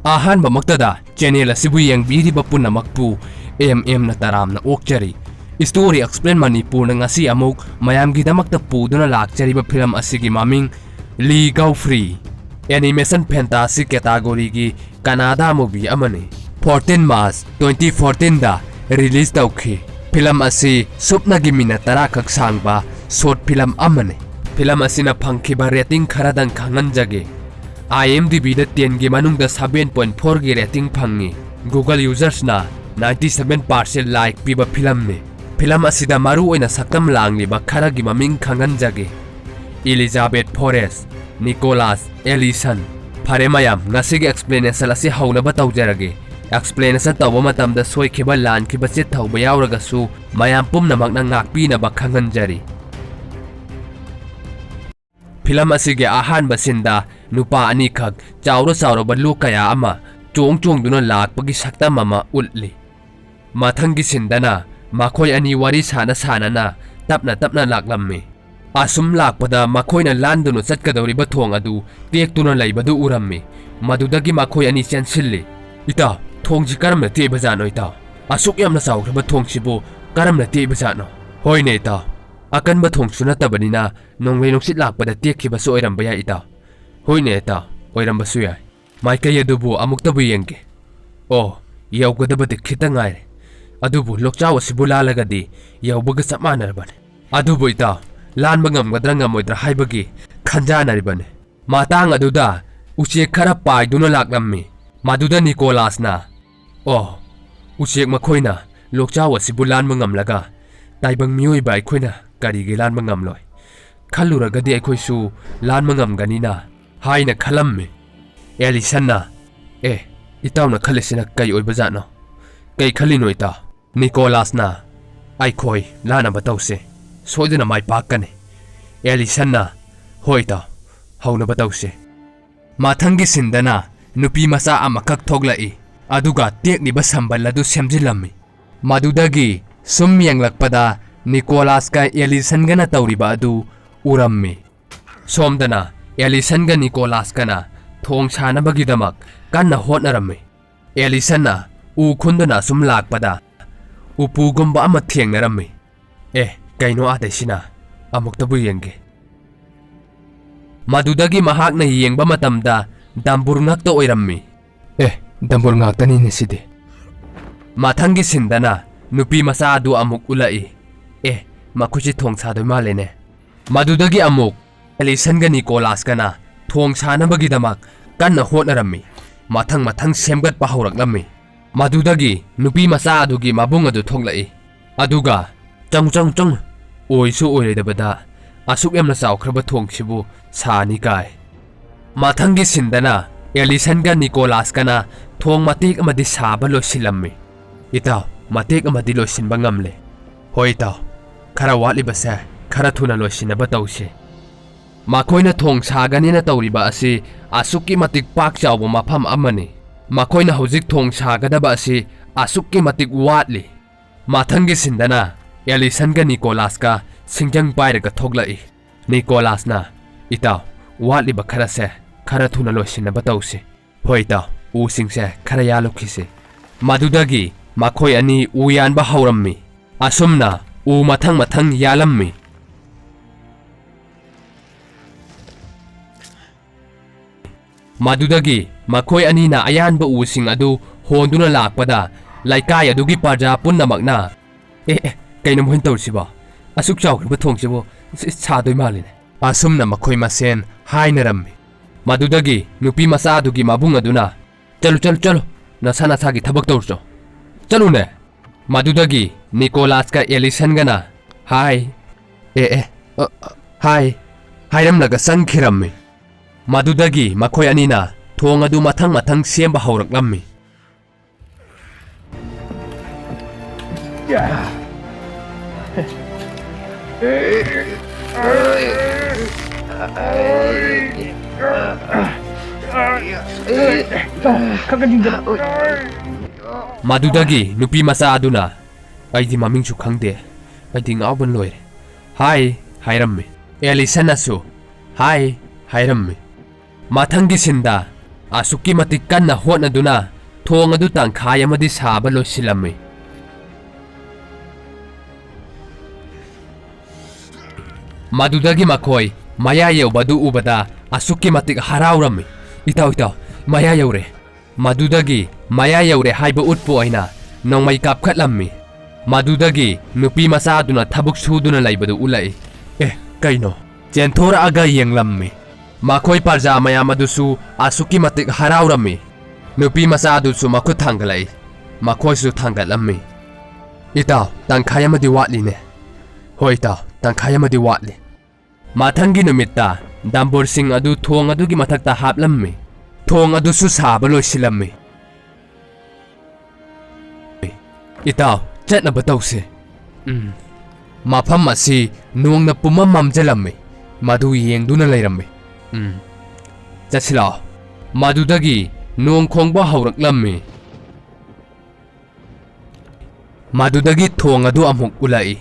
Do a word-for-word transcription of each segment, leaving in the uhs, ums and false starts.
ꯑꯍꯥꯟꯕꯃꯛꯇꯗ channel ꯑꯁꯤꯕꯨ ꯌꯦꯡꯕꯤꯔꯤꯕ ꯄꯨꯝꯅꯃꯛꯄꯨ M ꯑꯦꯝꯅ ꯇꯔꯥꯝꯅ ꯑꯣꯛꯆꯔꯤ꯫ Story Explain ꯃꯅꯤꯄꯨꯔꯅ ꯉꯁꯤ ꯑꯃꯨꯛ ꯃꯌꯥꯝꯒꯤꯗꯃꯛꯇ ꯄꯨꯗꯨꯅ ꯂꯥꯛꯆꯔꯤꯕ ꯐꯤꯂꯝ ꯑꯁꯤꯒꯤ ꯃꯃꯤꯡ ꯂꯤ ꯒꯥꯎꯐ꯭ꯔꯤ꯫ Animation Fantasy category ꯒꯤ ꯀꯅꯥꯗꯥ movie ꯑꯃꯅꯤ꯫ Fourteen March twenty fourteen ꯗ release ꯇꯧꯈꯤ꯫ ꯐꯤꯂꯝ ꯑꯁꯤ ꯁꯨꯞꯅꯒꯤ minute ꯇꯔꯥ ꯈꯛ ꯁꯥꯡꯕ short film ꯑꯃꯅꯤ꯫ ꯐꯤꯂꯝ ꯑꯁꯤꯅ ꯐꯪꯈꯤꯕ rating ꯈꯔꯗꯪ ꯈꯪꯍꯟꯖꯒꯦ꯫ IMDb ꯗ ten ꯒꯤ ꯃꯅꯨꯡꯗ seven point four ꯒꯤ rating ꯐꯪꯉꯤ꯫ Google users ꯅ ninety seven percent like ꯄꯤꯕ ꯐꯤꯂꯝꯅꯤ꯫ ꯐꯤꯂꯝ ꯑꯁꯤꯗ ꯃꯔꯨ ꯑꯣꯏꯅ ꯁꯛꯇꯝ ꯂꯥꯡꯂꯤꯕ ꯈꯔꯒꯤ ꯃꯃꯤꯡ ꯈꯪꯍꯟꯖꯒꯦ꯫ Elizabeth Forrest, Nicholas Ellison꯫ ꯐꯔꯦ ꯃꯌꯥꯝ, ꯉꯁꯤꯒꯤ explanation ꯑꯁꯤ ꯍꯧꯅꯕ ꯇꯧꯖꯔꯒꯦ꯫ Explanation ꯇꯧꯕ ꯃꯇꯝꯗ ꯁꯣꯏꯈꯤꯕ, ꯂꯥꯟꯈꯤꯕ, ꯆꯤꯠ ꯊꯧꯕ ꯌꯥꯎꯔꯒꯁꯨ ꯃꯌꯥꯝ ꯄꯨꯝꯅꯃꯛꯅ ꯉꯥꯛꯄꯤꯅꯕ ꯈꯪꯍꯟꯖꯔꯤ꯫ ꯐꯤꯂꯝ ꯑꯁꯤꯒꯤ ꯑꯍꯥꯟꯕ scene ꯗ ꯅꯨꯄꯥ ꯑꯅꯤꯈꯛ ꯆꯥꯎꯔ ꯆꯥꯎꯔꯕ ꯂꯣꯛ ꯀꯌꯥ ꯑꯃ ꯆꯣꯡ ꯆꯣꯡꯗꯨꯅ ꯂꯥꯛꯄꯒꯤ ꯁꯛꯇꯝ ꯑꯃ ꯎꯠꯂꯤ꯫ ꯃꯊꯪꯒꯤ scene ꯗꯅ ꯃꯈꯣꯏ ꯑꯅꯤ ꯋꯥꯔꯤ ꯁꯥꯅ ꯁꯥꯅꯅ ꯇꯞꯅ ꯇꯞꯅ ꯂꯥꯛꯂꯝꯃꯤ꯫ ꯑꯁꯨꯝ ꯂꯥꯛꯄꯗ ꯃꯈꯣꯏꯅ ꯂꯥꯟꯗꯨꯅ ꯆꯠꯀꯗꯧꯔꯤꯕ ꯊꯣꯡ ꯑꯗꯨ ꯇꯦꯛꯇꯨꯅ ꯂꯩꯕꯗꯨ ꯎꯔꯝꯃꯤ꯫ ꯃꯗꯨꯗꯒꯤ ꯃꯈꯣꯏ ꯑꯅꯤ ꯆꯦꯟꯁꯤꯜꯂꯤ꯫ "ꯏꯇꯥꯎ, ꯊꯣꯡꯁꯤ ꯀꯔꯝꯅ ꯇꯦꯛꯏꯕꯖꯥꯠꯅꯣ ꯏꯇꯥꯎ? ꯑꯁꯨꯛ ꯌꯥꯝꯅ ꯆꯥꯎꯈ꯭ꯔꯕ ꯊꯣꯡꯁꯤꯕꯨ ꯀꯔꯝꯅ ꯇꯦꯛꯏꯕꯖꯥꯠꯅꯣ?" "ꯍꯣꯏꯅꯦ ꯏꯇꯥꯎ, ꯑꯀꯟꯕ ꯊꯣꯡꯁꯨ ꯅꯠꯇꯕꯅꯤꯅ ꯅꯣꯡꯂꯩ ꯅꯨꯡꯁꯤꯠ ꯂꯥꯛꯄꯗ ꯇꯦꯛꯈꯤꯕꯁꯨ ꯑꯣꯏꯔꯝꯕ ꯌꯥꯏ ꯏꯇꯥꯎ꯫" "ꯍꯣꯏꯅꯦ ꯏꯇꯥꯎ, ꯑꯣꯏꯔꯝꯕꯁꯨ ꯌꯥꯏ꯫ ꯃꯥꯏꯀꯩ ꯑꯗꯨꯕꯨ ꯑꯃꯨꯛꯇꯕꯨ ꯌꯦꯡꯒꯦ꯫ ꯑꯣ, ꯌꯧꯒꯗꯕꯗꯤ ꯈꯤꯇ ꯉꯥꯏꯔꯦ꯫ ꯑꯗꯨꯕꯨ ꯂꯣꯛꯆꯥꯎ ꯑꯁꯤꯕꯨ ꯂꯥꯜꯂꯒꯗꯤ ꯌꯧꯕꯒ ꯆꯞ ꯃꯥꯟꯅꯔꯕꯅꯤ꯫ ꯑꯗꯨꯕꯨ ꯏꯇꯥꯎ, ꯂꯥꯟꯕ ꯉꯝꯒꯗ꯭ꯔꯥ ꯉꯝꯃꯣꯏꯗ꯭ꯔꯥ ꯍꯥꯏꯕꯒꯤ ꯈꯟꯖꯥꯟꯅꯔꯤꯕꯅꯤ꯫" ꯃꯇꯥꯡ ꯑꯗꯨꯗ ꯎꯆꯦꯛ ꯈꯔ ꯄꯥꯏꯗꯨꯅ ꯂꯥꯛꯂꯝꯃꯤ꯫ ꯃꯗꯨꯗ ꯅꯤꯀꯣꯂꯥꯁꯅ, "ꯑꯣ, ꯎꯆꯦꯛ ꯃꯈꯣꯏꯅ ꯂꯣꯛꯆꯥꯎ ꯑꯁꯤꯕꯨ ꯂꯥꯟꯕ ꯉꯝꯂꯒ ꯇꯥꯏꯕꯪ ꯃꯤꯑꯣꯏꯕ ꯑꯩꯈꯣꯏꯅ ꯀꯔꯤꯒꯤ ꯂꯥꯟꯕ ꯉꯝꯂꯣꯏ? ꯈꯜꯂꯨꯔꯒꯗꯤ ꯑꯩꯈꯣꯏꯁꯨ ꯂꯥꯟꯕ ꯉꯝꯒꯅꯤꯅ" ꯍꯥꯏꯅ ꯈꯜꯂꯝꯃꯤ꯫ ꯑꯦꯂꯤꯁꯟꯅ, "ꯑꯦ, ꯏꯇꯥꯎꯅ ꯈꯜꯂꯤꯁꯤꯅ ꯀꯩ ꯑꯣꯏꯕꯖꯥꯠꯅꯣ? ꯀꯩ ꯈꯜꯂꯤꯅꯣ ꯏꯇꯥꯎ?" ꯅꯤꯀꯣꯂꯥꯁꯅ, "ꯑꯩꯈꯣꯏ ꯂꯥꯟꯅꯕ ꯇꯧꯁꯦ, ꯁꯣꯏꯗꯅ ꯃꯥꯏ ꯄꯥꯛꯀꯅꯤ꯫" ꯑꯦꯂꯤꯁꯟꯅ, "ꯍꯣꯏ ꯏꯇꯥꯎ, ꯍꯧꯅꯕ ꯇꯧꯁꯦ꯫" ꯃꯊꯪꯒꯤ scene ꯗꯅ ꯅꯨꯄꯤ ꯃꯆꯥ ꯑꯃꯈꯛ ꯊꯣꯛꯂꯛꯏ, ꯑꯗꯨꯒ ꯇꯦꯛꯂꯤꯕ ꯁꯝꯕꯜ ꯑꯗꯨ ꯁꯦꯝꯖꯤꯜꯂꯝꯃꯤ꯫ ꯃꯗꯨꯗꯒꯤ ꯁꯨꯝ ꯌꯦꯡꯂꯛꯄꯗ ꯅꯤꯀꯣꯂꯥꯁꯀ ꯑꯦꯂꯤꯁꯟꯒꯅ ꯇꯧꯔꯤꯕ ꯑꯗꯨ ꯎꯔꯝꯃꯤ꯫ ꯁꯣꯝꯗꯅ ꯑꯦꯂꯤꯁꯟꯒ ꯅꯤꯀꯣꯂꯥꯁꯀꯅ ꯊꯣꯡ ꯁꯥꯅꯕꯒꯤꯗꯃꯛ ꯀꯟꯅ ꯍꯣꯠꯅꯔꯝꯃꯤ꯫ ꯑꯦꯂꯤꯁꯟꯅ ꯎ ꯈꯨꯟꯗꯨꯅ ꯑꯁꯨꯝ ꯂꯥꯛꯄꯗ ꯎꯄꯨꯒꯨꯝꯕ ꯑꯃ ꯊꯦꯡꯅꯔꯝꯃꯤ꯫ "ꯑꯦ, ꯀꯩꯅꯣ ꯑꯥꯗꯩꯁꯤꯅ? ꯑꯃꯨꯛꯇꯕꯨ ꯌꯦꯡꯒꯦ꯫" ꯃꯗꯨꯗꯒꯤ ꯃꯍꯥꯛꯅ ꯌꯦꯡꯕ ꯃꯇꯝꯗ ꯗꯝꯕꯨꯔ ꯉꯥꯛꯇ ꯑꯣꯏꯔꯝꯃꯤ꯫ "ꯑꯦ, ꯗꯝꯕꯨꯔ ꯉꯥꯛꯇꯅꯤꯅꯦ ꯁꯤꯗꯤ꯫" ꯃꯊꯪꯒꯤ ꯁꯤꯟꯗꯅ ꯅꯨꯄꯤ ꯃꯆꯥ ꯑꯗꯨ ꯑꯃꯨꯛ ꯎꯠꯂꯛꯏ꯫ "ꯑꯦ, ꯃꯈꯣꯏꯁꯤ ꯊꯣꯡ ꯁꯥꯗꯣꯏ ꯃꯥꯜꯂꯦꯅꯦ꯫" ꯃꯗꯨꯗꯒꯤ ꯑꯃꯨꯛ ꯑꯦꯂꯤꯁꯟꯒ ꯅꯤꯀꯣꯂꯥꯁꯀꯅ ꯊꯣꯡ ꯁꯥꯅꯕꯒꯤꯗꯃꯛ ꯀꯟꯅ ꯍꯣꯠꯅꯔꯝꯃꯤ꯫ ꯃꯊꯪ ꯃꯊꯪ ꯁꯦꯝꯒꯠꯄ ꯍꯧꯔꯛꯂꯝꯃꯤ꯫ ꯃꯗꯨꯗꯒꯤ ꯅꯨꯄꯤ ꯃꯆꯥ ꯑꯗꯨꯒꯤ ꯃꯕꯨꯡ ꯑꯗꯨ ꯊꯣꯛꯂꯛꯏ꯫ ꯑꯗꯨꯒ, "ꯆꯪꯉꯨ, ꯆꯪꯉꯨ, ꯆꯪꯉꯨ꯫ ꯑꯣꯏꯁꯨ ꯑꯣꯏꯔꯣꯏꯗꯕꯗ ꯑꯁꯨꯛ ꯌꯥꯝꯅ ꯆꯥꯎꯈ꯭ꯔꯕ ꯊꯣꯡꯁꯤꯕꯨ ꯁꯥꯅꯤ ꯀꯥꯏ꯫" ꯃꯊꯪꯒꯤ ꯁꯤꯟꯗꯅ ꯑꯦꯂꯤꯁꯟꯒ ꯅꯤꯀꯣꯂꯥꯁꯀꯅ ꯊꯣꯡ ꯃꯇꯦꯛ ꯑꯃꯗꯤ ꯁꯥꯕ ꯂꯣꯏꯁꯤꯜꯂꯝꯃꯤ꯫ "ꯏꯇꯥꯎ, ꯃꯇꯦꯛ ꯑꯃꯗꯤ ꯂꯣꯏꯁꯤꯟꯕ ꯉꯝꯂꯦ꯫" "ꯍꯣꯏ ꯏꯇꯥꯎ, ꯈꯔ ꯋꯥꯠꯂꯤꯕꯁꯦ ꯈꯔ ꯊꯨꯅ ꯂꯣꯏꯁꯤꯟꯅꯕ ꯇꯧꯁꯤ꯫" ꯃꯈꯣꯏꯅ ꯊꯣꯡ ꯁꯥꯒꯅꯤꯅ ꯇꯧꯔꯤꯕ ꯑꯁꯤ ꯑꯁꯨꯛꯀꯤ ꯃꯇꯤꯛ ꯄꯥꯛ ꯆꯥꯎꯕ ꯃꯐꯝ ꯑꯃꯅꯤ꯫ ꯃꯈꯣꯏꯅ ꯍꯧꯖꯤꯛ ꯊꯣꯡ ꯁꯥꯒꯗꯕ ꯑꯁꯤ ꯑꯁꯨꯛꯀꯤ ꯃꯇꯤꯛ ꯋꯥꯠꯂꯤ꯫ ꯃꯊꯪꯒꯤ ꯁꯤꯟꯗꯅ ꯑꯦꯂꯤꯁꯟꯒ ꯅꯤꯀꯣꯂꯥꯁꯀ ꯁꯤꯡꯖꯪ ꯄꯥꯏꯔꯒ ꯊꯣꯛꯂꯛꯏ꯫ ꯅꯤꯀꯣꯂꯥꯁꯅ, "ꯏꯇꯥꯎ, ꯋꯥꯠꯂꯤꯕ ꯈꯔꯁꯦ ꯈꯔ ꯊꯨꯅ ꯂꯣꯏꯁꯤꯟꯅꯕ ꯇꯧꯁꯤ꯫" "ꯍꯣꯏ ꯏꯇꯥꯎ, ꯎꯁꯤꯡꯁꯦ ꯈꯔ ꯌꯥꯜꯂꯨꯈꯤꯁꯤ꯫" ꯃꯗꯨꯗꯒꯤ ꯃꯈꯣꯏ ꯑꯅꯤ ꯎ ꯌꯥꯟꯕ ꯍꯧꯔꯝꯃꯤ꯫ ꯑꯁꯨꯝꯅ ꯎ ꯃꯊꯪ ꯃꯊꯪ ꯌꯥꯜꯂꯝꯃꯤ꯫ ꯃꯗꯨꯗꯒꯤ ꯃꯈꯣꯏ ꯑꯅꯤꯅ ꯑꯌꯥꯟꯕ ꯎꯁꯤꯡ ꯑꯗꯨ ꯍꯣꯟꯗꯨꯅ ꯂꯥꯛꯄꯗ, ꯂꯩꯀꯥꯏ ꯑꯗꯨꯒꯤ ꯄ꯭ꯔꯖꯥ ꯄꯨꯝꯅꯃꯛꯅ, "ꯑꯦ, ꯑꯦ, ꯀꯩꯅꯣ ꯃꯣꯏꯅ ꯇꯧꯔꯤꯁꯤꯕꯣ? ꯑꯁꯨꯛ ꯆꯥꯎꯈ꯭ꯔꯕ ꯊꯣꯡꯁꯤꯕꯨ ꯁ-, ꯁꯥꯗꯣꯏ ꯃꯥꯜꯂꯤꯅꯦ꯫" ꯑꯁꯨꯝꯅ ꯃꯈꯣꯏ ꯃꯁꯦꯟ ꯍꯥꯏꯅꯔꯝꯃꯤ꯫ ꯃꯗꯨꯗꯒꯤ ꯅꯨꯄꯤ ꯃꯆꯥ ꯑꯗꯨꯒꯤ ꯃꯕꯨꯡ ꯑꯗꯨꯅ, "ꯆꯠꯂꯨ, ꯆꯠꯂꯨ, ꯆꯠꯂꯨ, ꯅꯁꯥ ꯅꯁꯥꯒꯤ ꯊꯕꯛ ꯇꯧꯔꯨꯆꯣ꯫ ꯆꯠꯂꯨꯅꯦ!" ꯃꯗꯨꯗꯒꯤ ꯅꯤꯀꯣꯂꯥꯁꯀ ꯑꯦꯂꯤꯁꯟꯒꯅ, "ꯍꯥꯏ, ꯑꯦ, ꯑꯦ, ꯑ, ꯑ, ꯍꯥꯏ," ꯍꯥꯏꯔꯝꯂꯒ ꯆꯪꯈꯤꯔꯝꯃꯤ꯫ ꯃꯗꯨꯗꯒꯤ ꯃꯈꯣꯏ ꯑꯅꯤꯅ ꯊꯣꯡ ꯑꯗꯨ ꯃꯊꯪ ꯃꯊꯪ ꯁꯦꯝꯕ ꯍꯧꯔꯛꯂꯝꯃꯤ꯫ ꯃꯗꯨꯗꯒꯤ ꯅꯨꯄꯤ ꯃꯆꯥ ꯑꯗꯨꯅ, "ꯑꯩꯗꯤ ꯃꯃꯤꯡꯁꯨ ꯈꯪꯗꯦ, ꯑꯩꯗꯤ ꯉꯥꯎꯕꯅ ꯂꯣꯏꯔꯦ, ꯍꯥꯏ" ꯍꯥꯏꯔꯝꯃꯤ꯫ ꯑꯦꯂꯤꯁꯟꯅꯁꯨ, "ꯍꯥꯏ" ꯍꯥꯏꯔꯝꯃꯤ꯫ ꯃꯊꯪꯒꯤ ꯁꯤꯟꯗ ꯑꯁꯨꯛꯀꯤ ꯃꯇꯤꯛ ꯀꯟꯅ ꯍꯣꯠꯅꯗꯨꯅ ꯊꯣꯡ ꯑꯗꯨ ꯇꯪꯈꯥꯏ ꯑꯃꯗꯤ ꯁꯥꯕ ꯂꯣꯏꯁꯤꯜꯂꯝꯃꯤ꯫ ꯃꯗꯨꯗꯒꯤ ꯃꯈꯣꯏ ꯃꯌꯥ ꯌꯧꯕꯗꯨ ꯎꯕꯗ ꯑꯁꯨꯛꯀꯤ ꯃꯇꯤꯛ ꯍꯔꯥꯎꯔꯝꯃꯤ꯫ "ꯏꯇꯥꯎ, ꯏꯇꯥꯎ, ꯃꯌꯥ ꯌꯧꯔꯦ!" ꯃꯗꯨꯗꯒꯤ ꯃꯌꯥ ꯌꯧꯔꯦ ꯍꯥꯏꯕ ꯎꯠꯄ ꯑꯣꯏꯅ ꯅꯣꯡꯃꯩ ꯀꯥꯞꯈꯠꯂꯝꯃꯤ꯫ ꯃꯗꯨꯗꯒꯤ ꯅꯨꯄꯤ ꯃꯆꯥ ꯑꯗꯨꯅ ꯊꯕꯛ ꯁꯨꯗꯨꯅ ꯂꯩꯕꯗꯨ ꯎꯠꯂꯛꯏ꯫ "ꯑꯦ, ꯀꯩꯅꯣ?" ꯆꯦꯟꯊꯣꯔꯛꯑꯒ ꯌꯦꯡꯂꯝꯃꯤ꯫ ꯃꯈꯣꯏ ꯄ꯭ꯔꯖꯥ ꯃꯌꯥꯝ ꯑꯗꯨꯁꯨ ꯑꯁꯨꯛꯀꯤ ꯃꯇꯤꯛ ꯍꯔꯥꯎꯔꯝꯃꯤ꯫ ꯅꯨꯄꯤ ꯃꯆꯥ ꯑꯗꯨꯁꯨ ꯃꯈꯨꯠ ꯊꯥꯡꯒꯠꯂꯛꯏ꯫ ꯃꯈꯣꯏꯁꯨ ꯊꯥꯡꯒꯠꯂꯝꯃꯤ꯫ "ꯏꯇꯥꯎ, ꯇꯪꯈꯥꯏ ꯑꯃꯗꯤ ꯋꯥꯠꯂꯤꯅꯦ꯫" "ꯍꯣꯏ ꯏꯇꯥꯎ, ꯇꯪꯈꯥꯏ ꯑꯃꯗꯤ ꯋꯥꯠꯂꯤ꯫" ꯃꯊꯪꯒꯤ ꯅꯨꯃꯤꯠꯇ ꯗꯝꯕꯨꯔꯁꯤꯡ ꯑꯗꯨ ꯊꯣꯡ ꯑꯗꯨꯒꯤ ꯃꯊꯛꯇ ꯍꯥꯞꯂꯝꯃꯤ꯫ ꯊꯣꯡ ꯑꯗꯨꯁꯨ ꯁꯥꯕ ꯂꯣꯏꯁꯤꯜꯂꯝꯃꯤ꯫ "ꯏꯇꯥꯎ, ꯆꯠꯅꯕ ꯇꯧꯁꯦ꯫" ꯎꯝ꯫ ꯃꯐꯝ ꯑꯁꯤ ꯅꯣꯡꯅ ꯄꯨꯝꯃꯝ ꯃꯝꯖꯜꯂꯝꯃꯤ꯫ ꯃꯗꯨ ꯌꯦꯡꯗꯨꯅ ꯂꯩꯔꯝꯃꯤ꯫ ꯎꯝ꯫ "ꯆꯠꯁꯤ ꯂꯥꯛꯑꯣ꯫" ꯃꯗꯨꯗꯒꯤ ꯅꯣꯡ ꯈꯣꯡꯕ ꯍꯧꯔꯛꯂꯝꯃꯤ꯫ ꯃꯗꯨꯗꯒꯤ ꯊꯣꯡ ꯑꯗꯨ ꯑꯃꯨꯛ ꯎꯠꯂꯛꯏ꯫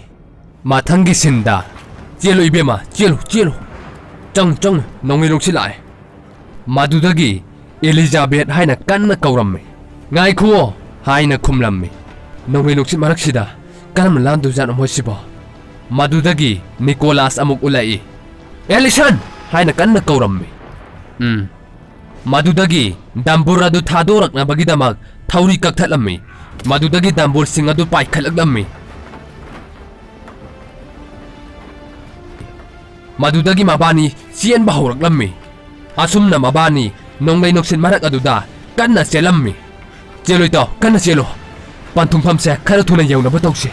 ꯃꯊꯪꯒꯤ ꯁꯤꯟꯗ, "ꯆꯦꯜꯂꯨ ꯏꯕꯦꯝꯃ, ꯆꯦꯜꯂꯨ, ꯆꯦꯜꯂꯨ꯫ ꯆꯪ, ꯆꯪ, ꯅꯣꯡꯂꯩ ꯅꯨꯡꯁꯤꯠ ꯂꯥꯛꯑꯦ꯫" ꯃꯗꯨꯗꯒꯤ ꯏꯂꯤꯖꯥꯕꯦꯠ ꯍꯥꯏꯅ ꯀꯟꯅ ꯀꯧꯔꯝꯃꯤ꯫ "ꯉꯥꯏꯈꯨꯑꯣ!" ꯍꯥꯏꯅ ꯈꯨꯝꯂꯝꯃꯤ꯫ "ꯅꯣꯡꯂꯩ ꯅꯨꯡꯁꯤꯠ ꯃꯔꯛꯁꯤꯗ ꯀꯔꯝꯅ ꯂꯥꯟꯗꯣꯏꯖꯥꯠꯅꯣ ꯃꯣꯏꯁꯤꯕꯣ?" ꯃꯗꯨꯗꯒꯤ ꯅꯤꯀꯣꯂꯥꯁ ꯑꯃꯨꯛ ꯎꯠꯂꯛꯏ꯫ "ꯑꯦꯂꯤꯁꯟ!" ꯍꯥꯏꯅ ꯀꯟꯅ ꯀꯧꯔꯝꯃꯤ꯫ ꯎꯝ꯫ ꯃꯗꯨꯗꯒꯤ ꯗꯝꯕꯨꯔ ꯑꯗꯨ ꯊꯥꯗꯣꯔꯛꯅꯕꯒꯤꯗꯃꯛ ꯊꯧꯔꯤ ꯀꯛꯊꯠꯂꯝꯃꯤ꯫ ꯃꯗꯨꯗꯒꯤ ꯗꯝꯕꯨꯔꯁꯤꯡ ꯑꯗꯨ ꯄꯥꯏꯈꯠꯂꯛꯂꯝꯃꯤ꯫ ꯃꯗꯨꯗꯒꯤ ꯃꯕꯥꯅꯤ ꯆꯦꯟꯕ ꯍꯧꯔꯛꯂꯝꯃꯤ꯫ ꯑꯁꯨꯝꯅ ꯃꯕꯥꯅꯤ ꯅꯣꯡꯂꯩ ꯅꯨꯡꯁꯤꯠ ꯃꯔꯛ ꯑꯗꯨꯗ ꯀꯟꯅ ꯆꯦꯜꯂꯝꯃꯤ꯫ "ꯆꯦꯜꯂꯨ ꯏꯇꯥꯎ, ꯀꯟꯅ ꯆꯦꯜꯂꯨ꯫ ꯄꯟꯊꯨꯡꯐꯝꯁꯦ ꯈꯔ ꯊꯨꯅ ꯌꯧꯅꯕ ꯇꯧꯁꯤ꯫"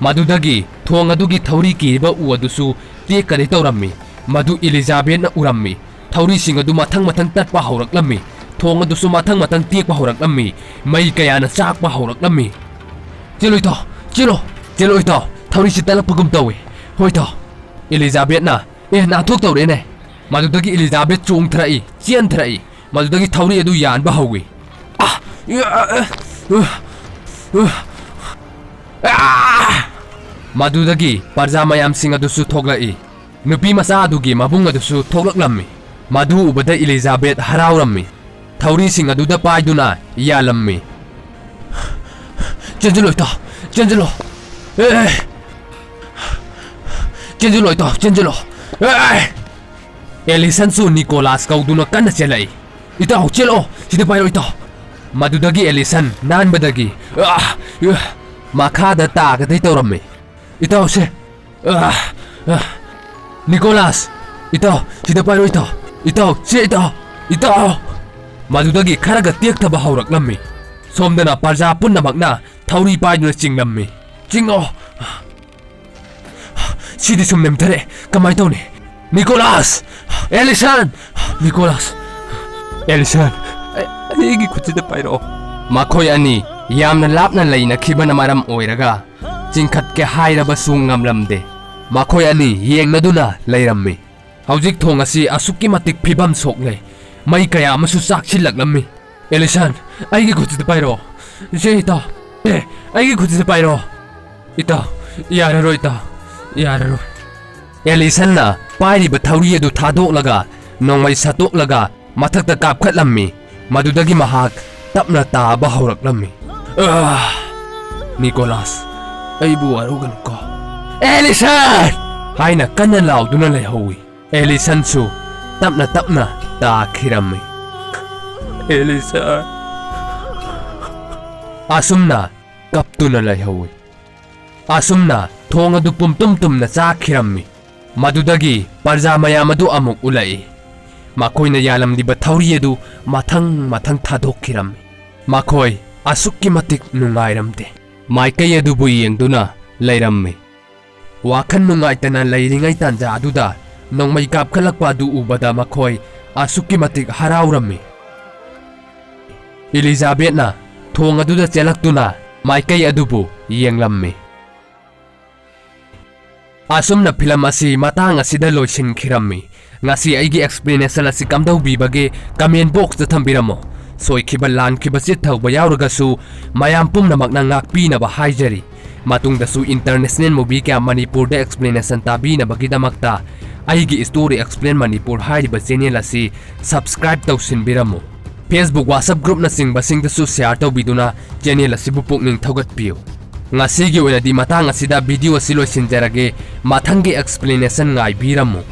ꯃꯗꯨꯗꯒꯤ ꯊꯣꯡ ꯑꯗꯨꯒꯤ ꯊꯧꯔꯤ ꯀꯤꯔꯤꯕ ꯎ ꯑꯗꯨꯁꯨ ꯇꯦꯛꯀꯗꯤ ꯇꯧꯔꯝꯃꯤ꯫ ꯃꯗꯨ ꯏꯂꯤꯖꯥꯕꯦꯠꯅ ꯎꯔꯝꯃꯤ꯫ ꯊꯧꯔꯤꯁꯤꯡ ꯑꯗꯨ ꯃꯊꯪ ꯃꯊꯪ ꯇꯠꯄ ꯍꯧꯔꯛꯂꯝꯃꯤ꯫ ꯊꯣꯡ ꯑꯗꯨꯁꯨ ꯃꯊꯪ ꯃꯊꯪ ꯇꯦꯛꯄ ꯍꯧꯔꯛꯂꯝꯃꯤ꯫ ꯃꯩ ꯀꯌꯥꯅ ꯆꯥꯛꯄ ꯍꯧꯔꯛꯂꯝꯃꯤ꯫ "ꯆꯦꯜꯂꯨ ꯏꯇꯥꯎ, ꯆꯦꯜꯂꯨ, ꯆꯦꯜꯂꯨ ꯏꯇꯥꯎ, ꯊꯧꯔꯤꯁꯤ ꯇꯠꯂꯛꯄꯒꯨꯝ ꯇꯧꯏ꯫" "ꯍꯣꯏ ꯏꯇꯥꯎ꯫" ꯏꯂꯤꯖꯥꯕꯦꯠꯅ, "ꯑꯦ, ꯅꯥꯟꯊꯣꯛꯇꯧꯔꯦꯅꯦ꯫" ꯃꯗꯨꯗꯒꯤ ꯏꯂꯤꯖꯥꯕꯦꯠ ꯆꯣꯡꯊꯔꯛꯏ, ꯆꯦꯟꯊꯔꯛꯏ꯫ ꯃꯗꯨꯗꯒꯤ ꯊꯧꯔꯤ ꯑꯗꯨ ꯌꯥꯟꯕ ꯍꯧꯏ꯫ ꯑꯥ! ꯑꯥ! ꯃꯗꯨꯗꯒꯤ ꯄ꯭ꯔꯖꯥ ꯃꯌꯥꯝꯁꯤꯡ ꯑꯗꯨꯁꯨ ꯊꯣꯛꯂꯛꯏ꯫ ꯅꯨꯄꯤ ꯃꯆꯥ ꯑꯗꯨꯒꯤ ꯃꯕꯨꯡ ꯑꯗꯨꯁꯨ ꯊꯣꯛꯂꯛꯂꯝꯃꯤ꯫ ꯃꯗꯨ ꯎꯕꯗ ꯏꯂꯤꯖꯥꯕꯦꯠ ꯍꯔꯥꯎꯔꯝꯃꯤ꯫ ꯊꯧꯔꯤꯁꯤꯡ ꯑꯗꯨꯗ ꯄꯥꯏꯗꯨꯅ ꯌꯥꯜꯂꯝꯃꯤ꯫ "ꯆꯦꯟꯁꯤꯜꯂꯣ ꯏꯇꯥꯎ, ꯆꯦꯟꯁꯤꯜꯂꯣ꯫ ꯑꯦ, ꯆꯦꯟꯁꯤꯜꯂꯣ ꯏꯇꯥꯎ, ꯆꯦꯟꯁꯤꯜꯂꯣ꯫ ꯑꯦ!" ꯑꯦꯂꯤꯁꯟꯁꯨ ꯅꯤꯀꯣꯂꯥꯁ ꯀꯧꯗꯨꯅ ꯀꯟꯅ ꯆꯦꯜꯂꯛꯏ꯫ "ꯏꯇꯥꯎ, ꯆꯦꯜꯂꯛꯑꯣ, ꯁꯤꯗ ꯄꯥꯏꯔꯣ ꯏꯇꯥꯎ꯫" ꯃꯗꯨꯗꯒꯤ ꯑꯦꯂꯤꯁꯟ ꯅꯥꯟꯕꯗꯒꯤ, ꯑꯥ! ꯑꯥ! ꯃꯈꯥꯗ ꯇꯥꯒꯗꯩ ꯇꯧꯔꯝꯃꯤ꯫ "ꯏꯇꯥꯎꯁꯦ, ꯑꯥ! ꯑꯥ! ꯅꯤꯀꯣꯂꯥꯁ, ꯏꯇꯥꯎ, ꯁꯤꯗ ꯄꯥꯏꯔꯣ ꯏꯇꯥꯎ, ꯏꯇꯥꯎ, ꯁꯦ ꯏꯇꯥꯎ, ꯏꯇꯥꯎ!" ꯃꯗꯨꯗꯒꯤ ꯈꯔꯒ ꯇꯦꯛꯊꯕ ꯍꯧꯔꯛꯂꯝꯃꯤ꯫ ꯁꯣꯝꯗꯅ ꯄ꯭ꯔꯖꯥ ꯄꯨꯝꯅꯃꯛꯅ ꯊꯧꯔꯤ ꯄꯥꯏꯗꯨꯅ ꯆꯤꯡꯂꯝꯃꯤ꯫ "ꯆꯤꯡꯉꯣ!" "ꯁꯤꯗꯤ ꯁꯨꯝ ꯅꯦꯝꯊꯔꯦ, ꯀꯃꯥꯏ ꯇꯧꯅꯤ?" "ꯅꯤꯀꯣꯂꯥꯁ! ꯑꯦꯂꯤꯁꯟ! ꯅꯤꯀꯣꯂꯥꯁ! ꯑꯦꯂꯤꯁꯟ! ꯑꯩ-, ꯑꯩꯒꯤ ꯈꯨꯠꯁꯤꯗ ꯄꯥꯏꯔꯛꯑꯣ꯫" ꯃꯈꯣꯏ ꯑꯅꯤ ꯌꯥꯝꯅ ꯂꯥꯞꯅ ꯂꯩꯅꯈꯤꯕꯅ ꯃꯔꯝ ꯑꯣꯏꯔꯒ ꯆꯤꯡꯈꯠꯀꯦ ꯍꯥꯏꯔꯕꯁꯨ ꯉꯝꯂꯝꯗꯦ꯫ ꯃꯈꯣꯏ ꯑꯅꯤ ꯌꯦꯡꯅꯗꯨꯅ ꯂꯩꯔꯝꯃꯤ꯫ ꯍꯧꯖꯤꯛ ꯊꯣꯡ ꯑꯁꯤ ꯑꯁꯨꯛꯀꯤ ꯃꯇꯤꯛ ꯐꯤꯕꯝ ꯁꯣꯛꯂꯦ꯫ ꯃꯩ ꯀꯌꯥ ꯑꯃꯁꯨ ꯆꯥꯛꯁꯤꯜꯂꯛꯂꯝꯃꯤ꯫ "ꯑꯦꯂꯤꯁꯟ, ꯑꯩꯒꯤ ꯈꯨꯠꯁꯤꯗ ꯄꯥꯏꯔꯛꯑꯣ꯫" "ꯏꯆꯦ, ꯏꯇꯥꯎ, ꯑꯦ, ꯑꯩꯒꯤ ꯈꯨꯠꯁꯤꯗ ꯄꯥꯏꯔꯛꯑꯣ꯫" "ꯏꯇꯥꯎ, ꯌꯥꯔꯔꯣꯏ, ꯏꯇꯥꯎ, ꯌꯥꯔꯔꯣꯏ꯫" ꯑꯦꯂꯤꯁꯟꯅ ꯄꯥꯏꯔꯤꯕ ꯊꯧꯔꯤ ꯑꯗꯨ ꯊꯥꯗꯣꯛꯂꯒ ꯅꯣꯡꯃꯩ ꯁꯠꯇꯣꯛꯂꯒ ꯃꯊꯛꯇ ꯀꯥꯞꯈꯠꯂꯝꯃꯤ꯫ ꯃꯗꯨꯗꯒꯤ ꯃꯍꯥꯛ ꯇꯞꯅ ꯇꯥꯕ ꯍꯧꯔꯛꯂꯝꯃꯤ꯫ "ꯑꯥ! ꯅꯤꯀꯣꯂꯥꯁ, ꯑꯩꯕꯨ ꯋꯥꯔꯧꯒꯅꯨꯀꯣ꯫" "ꯑꯦꯂꯤꯁꯟ!" ꯍꯥꯏꯅ ꯀꯟꯅ ꯂꯥꯎꯗꯨꯅ ꯂꯩꯍꯧꯏ꯫ ꯑꯦꯂꯤꯁꯟꯁꯨ ꯇꯞꯅ ꯇꯞꯅ ꯇꯥꯈꯤꯔꯝꯃꯤ꯫ "ꯑꯦꯂꯤꯁꯟ!" ꯑꯁꯨꯝꯅ ꯀꯞꯇꯨꯅ ꯂꯩꯍꯧꯏ꯫ ꯑꯁꯨꯝꯅ ꯊꯣꯡ ꯑꯗꯨ ꯄꯨꯝꯇꯨꯝ ꯇꯨꯝꯅ ꯆꯥꯈꯤꯔꯝꯃꯤ꯫ ꯃꯗꯨꯗꯒꯤ ꯄ꯭ꯔꯖꯥ ꯃꯌꯥꯝ ꯑꯗꯨ ꯑꯃꯨꯛ ꯎꯠꯂꯛꯏ꯫ ꯃꯈꯣꯏꯅ ꯌꯥꯜꯂꯝꯂꯤꯕ ꯊꯧꯔꯤ ꯑꯗꯨ ꯃꯊꯪ ꯃꯊꯪ ꯊꯥꯗꯣꯛꯈꯤꯔꯝꯃꯤ꯫ ꯃꯈꯣꯏ ꯑꯁꯨꯛꯀꯤ ꯃꯇꯤꯛ ꯅꯨꯡꯉꯥꯏꯔꯝꯗꯦ꯫ ꯃꯥꯏꯀꯩ ꯑꯗꯨꯕꯨ ꯌꯦꯡꯗꯨꯅ ꯂꯩꯔꯝꯃꯤ꯫ ꯋꯥꯈꯜ ꯅꯨꯡꯉꯥꯏꯇꯅ ꯂꯩꯔꯤꯉꯩ ꯇꯥꯟꯖꯥ ꯑꯗꯨꯗ ꯅꯣꯡꯃꯩ ꯀꯥꯞꯈꯠꯂꯛꯄ ꯑꯗꯨ ꯎꯕꯗ ꯃꯈꯣꯏ ꯑꯁꯨꯛꯀꯤ ꯃꯇꯤꯛ ꯍꯔꯥꯎꯔꯝꯃꯤ꯫ ꯏꯂꯤꯖꯥꯕꯦꯠꯅ ꯊꯣꯡ ꯑꯗꯨꯗ ꯆꯦꯜꯂꯛꯇꯨꯅ ꯃꯥꯏꯀꯩ ꯑꯗꯨꯕꯨ ꯌꯦꯡꯂꯝꯃꯤ꯫ ꯑꯁꯨꯝꯅ ꯐꯤꯂꯝ ꯑꯁꯤ ꯃꯇꯥꯡ ꯑꯁꯤꯗ ꯂꯣꯏꯁꯤꯟꯈꯤꯔꯝꯃꯤ꯫ ꯉꯁꯤ ꯑꯩꯒꯤ explanation ꯑꯁꯤ ꯀꯝꯗꯧꯕꯤꯕꯒꯦ comment box ꯇ ꯊꯝꯕꯤꯔꯝꯃꯣ꯫ ꯁꯣꯏꯈꯤꯕ ꯂꯥꯟꯈꯤꯕ ꯆꯤꯠ ꯊꯧꯕ ꯌꯥꯎꯔꯒꯁꯨ ꯃꯌꯥꯝ ꯄꯨꯝꯅꯃꯛꯅ ꯉꯥꯛꯄꯤꯅꯕ ꯍꯥꯏꯖꯔꯤ꯫ ꯃꯇꯨꯡꯗꯁꯨ international movie ꯀꯌꯥ ꯃꯅꯤꯄꯨꯔꯗ explanation ꯇꯥꯕꯤꯅꯕꯒꯤꯗꯃꯛꯇ ꯑꯩꯒꯤ Story Explain Manipur ꯍꯥꯏꯔꯤꯕ channel ꯑꯁꯤ subscribe ꯇꯧꯁꯤꯟꯕꯤꯔꯝꯃꯨ꯫ Facebook, WhatsApp groupꯅꯆꯤꯡꯕꯁꯤꯡꯗꯁꯨ share ꯇꯧꯕꯤꯗꯨꯅ channel ꯑꯁꯤꯕꯨ ꯄꯨꯛꯅꯤꯡ ꯊꯧꯒꯠꯄꯤꯌꯨ꯫ ꯉꯁꯤꯒꯤ ꯑꯣꯏꯅꯗꯤ ꯃꯇꯥꯡ ꯑꯁꯤꯗ video ꯑꯁꯤ ꯂꯣꯏꯁꯤꯟꯖꯔꯒꯦ꯫ ꯃꯊꯪꯒꯤ explanation ꯉꯥꯏꯕꯤꯔꯝꯃꯨ꯫